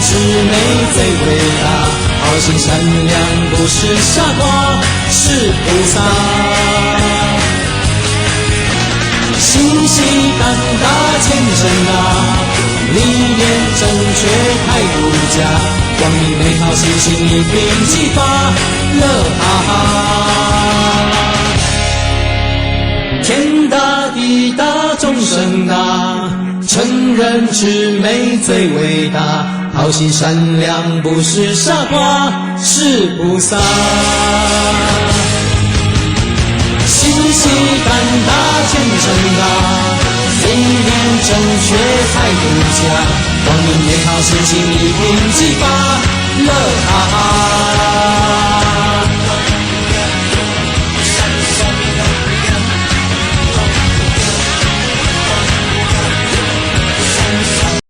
魑魅最偉大，好心善良不是傻瓜，是菩薩。心細膽大虔誠啊，理念正確態度佳，光明美好心情一併激發，樂哈哈。天大地大眾生大，成人之美最偉大，好心善良不是傻瓜，是菩薩。心細膽大虔誠啊，理念正確態度佳，光明美好心情一併激發，樂哈哈。